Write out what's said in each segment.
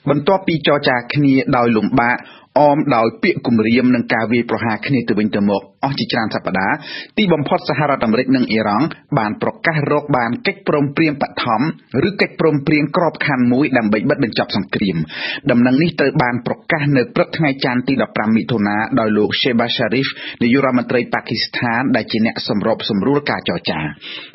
បន្ទាប់ពីចរចាគ្នាដោយលំបាក អមដោយពាក្យគំរាម និងការវាយប្រហារគ្នាទៅវិញទៅមកអស់ជាច្រើនសប្តាហ៍ ទីបំផុតសហរដ្ឋអាមេរិកនិងអ៊ីរ៉ង់បានប្រកាសរកបានកិច្ចព្រមព្រៀងបឋម ឬកិច្ចព្រមព្រៀងក្របខ័ណ្ឌមួយដើម្បីបិទបញ្ចប់សង្គ្រាម។ ដំណឹងនេះត្រូវបានប្រកាសនៅព្រឹកថ្ងៃច័ន្ទទី15មិថុនា ដោយលោក Shehbaz Sharif នាយករដ្ឋមន្ត្រីប៉ាគីស្ថាន ដែលជាអ្នកសម្របសម្រួលការចរចា។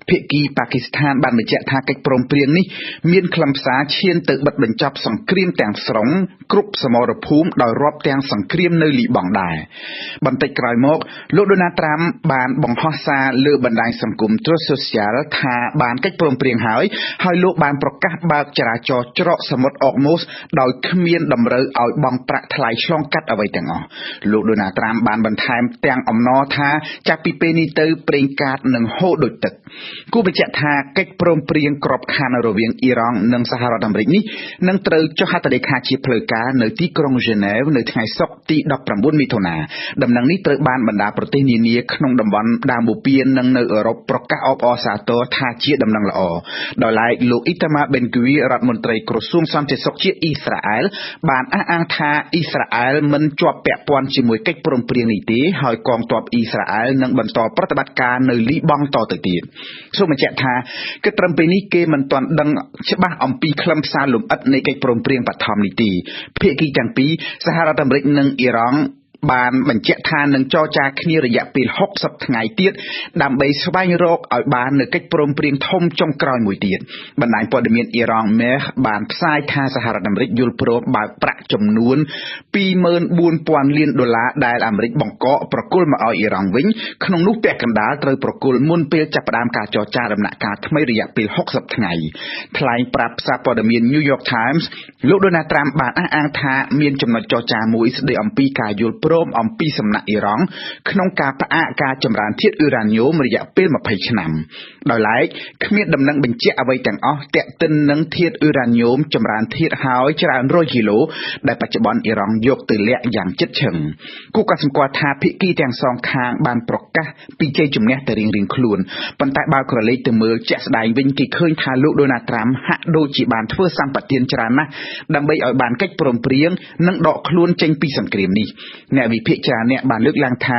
ភាគីប៉ាគីស្ថានបានបញ្ជាក់ថា កិច្ចព្រមព្រៀងនេះមានខ្លឹមសារឈានទៅបិទបញ្ចប់សង្គ្រាមទាំងស្រុងគ្រប់សមរភូមិ ដោយរាប់ទាំងសង្គ្រាមនៅលីបង់ដែរ។ បន្តិចក្រោយមក លោកដូណាល់ត្រាំបានបង្ហោះសារលើបណ្ដាញសង្គម Truth Social ថាបានកិច្ចព្រមព្រៀងហើយ ហើយលោកបានប្រកាសបើកចរាចរណ៍ច្រកសមុទ្រអកម៉ូស ដោយគ្មានតម្រូវឲ្យបង់ប្រាក់ថ្លៃឆ្លងកាត់អ្វីទាំងអស់។ លោកដូណាល់ត្រាំបានបន្ថែមទាំងអំណរថា ចាប់ពីពេលនេះទៅប្រេងកាតនឹងហូរដូចទឹក។ គួរបញ្ជាក់ថា កិច្ចព្រមព្រៀងក្របខ័ណ្ឌរវាងអ៊ីរ៉ង់និងសហរដ្ឋអាមេរិកនេះ នឹងត្រូវចុះហត្ថលេខាជាផ្លូវការនៅទីក្រុងហ្សឺណែវ នៅថ្ងៃសុក្រទី19មិថុនា។ ដំណឹងនេះត្រូវបានបណ្ដាប្រទេសនានាក្នុងតំបន់ដើមបូព៌ានិងនៅអឺរ៉ុបប្រកាសអបអរសាទរថាជាដំណឹងល្អ។ ដោយឡែកលោកអ៊ីតាម៉ាបេនគវី រដ្ឋមន្ត្រីក្រសួងសន្តិសុខជាតិអ៊ីស្រាអែល បានអះអាងថា អ៊ីស្រាអែលមិនជាប់ពាក់ព័ន្ធជាមួយកិច្ចព្រមព្រៀងនេះទេ ហើយកងទ័ពអ៊ីស្រាអែលនឹងបន្តប្រតិបត្តិការនៅលីបង់តទៅទៀត។ សូមបញ្ជាក់ថា គិតត្រឹមពេលនេះគេមិនទាន់ដឹងច្បាស់អំពីខ្លឹមសារលម្អិតនៃកិច្ចព្រមព្រៀងបឋមនេះទេ។ ភាគីទាំងពីរ សហរដ្ឋអាមេរិកនិងអ៊ីរ៉ង់ បានបញ្ជាក់ថានឹងចរចាគ្នារយៈពេល60ថ្ងៃទៀត ដើម្បីស្វែងរកឲ្យបាននូវកិច្ចព្រមព្រៀងធំចុងក្រោយមួយទៀត។ បណ្ដាញព័ត៌មានអ៊ីរ៉ង់ Mehr បានផ្សាយថា សហរដ្ឋអាមេរិកយល់ព្រមបើកប្រាក់ចំនួន24000លានដុល្លារ ដែលអាមេរិកបង្កកប្រគល់មកឲ្យអ៊ីរ៉ង់វិញ ក្នុងនោះពាក់កណ្ដាលត្រូវប្រគល់មុនពេលចាប់ផ្ដើមការចរចាដំណាក់កាលថ្មីរយៈពេល60ថ្ងៃ។ ថ្លែងប្រាប់សារព័ត៌មាន New York Times លោកដូណាល់ត្រាំបានអះអាងថា មានចំណុចចរចាមួយស្ដីអំពីការយល់ព្រមអំពីសំណាក់អ៊ីរ៉ង់ក្នុងការផ្អាកការចម្រើនធាតុអ៊ុយរ៉ាញ៉ូមរយៈពេល20ឆ្នាំ។ ដោយឡែកគ្មានដំណឹងបញ្ជាក់អ្វីទាំងអស់ទាក់ទិននឹងធាតុអ៊ុយរ៉ាញ៉ូមចម្រើនធាតុហើយច្រើនរយគីឡូ ដែលបច្ចុប្បន្នអ៊ីរ៉ង់យកទៅលាក់យ៉ាងជិតឈឹង។ គួរកត់សម្គាល់ថា ភាគីទាំងសងខាងបានប្រកាសពីជ័យជំនះតែរៀងៗខ្លួន ប៉ុន្តែបើក្រឡេកទៅមើលជាក់ស្ដែងវិញ គេឃើញថាលោកដូណាល់ត្រាំហាក់ដូចជាបានធ្វើសម្បទានច្រើនណាស់ ដើម្បីឲ្យបានកិច្ចព្រមព្រៀងនិងដកខ្លួនចេញពីសង្គ្រាមនេះ។ អ្នកវិភាគច្រើនអ្នកបានលើកឡើងថា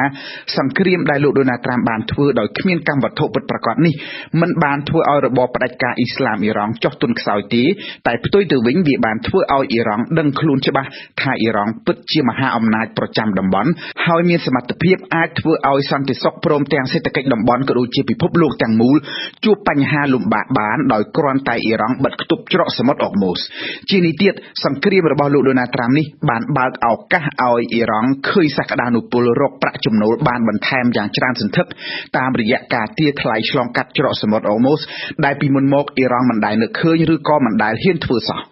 សង្គ្រាមដែលលោកដូណាល់ត្រាំបានធ្វើដោយគ្មានកម្មវត្ថុពិតប្រាកដនេះ មិនបានធ្វើឲ្យរបបផ្ដាច់ការអ៊ីស្លាមអ៊ីរ៉ង់ចុះទុនខ្សោយទេ តែផ្ទុយទៅវិញ វាបានធ្វើឲ្យអ៊ីរ៉ង់ដឹងខ្លួនច្បាស់ថា អ៊ីរ៉ង់ពិតជាមហាអំណាចប្រចាំតំបន់ ហើយមានសមត្ថភាពអាចធ្វើឲ្យសន្តិសុខព្រមទាំងសេដ្ឋកិច្ចតំបន់ក៏ដូចជាពិភពលោកទាំងមូលជួបបញ្ហាលំបាកបាន ដោយគ្រាន់តែអ៊ីរ៉ង់បិទខ្ទប់ច្រកសមុទ្រអកម៉ូស។ ជានេះទៀត សង្គ្រាមរបស់លោកដូណាល់ត្រាំនេះបានបើកឱកាសឲ្យអ៊ីរ៉ង់ឃើញសក្តានុពលរកប្រាក់ចំណូលបានបន្ថែមយ៉ាងច្រើនសន្ធឹក តាមរយៈការទារថ្លៃឆ្លងកាត់ច្រកសមុទ្រអូម៉ូស ដែលពីមុនមកអ៊ីរ៉ង់មិនដែលនឹកឃើញ ឬក៏មិនដែលហ៊ានធ្វើសោះ។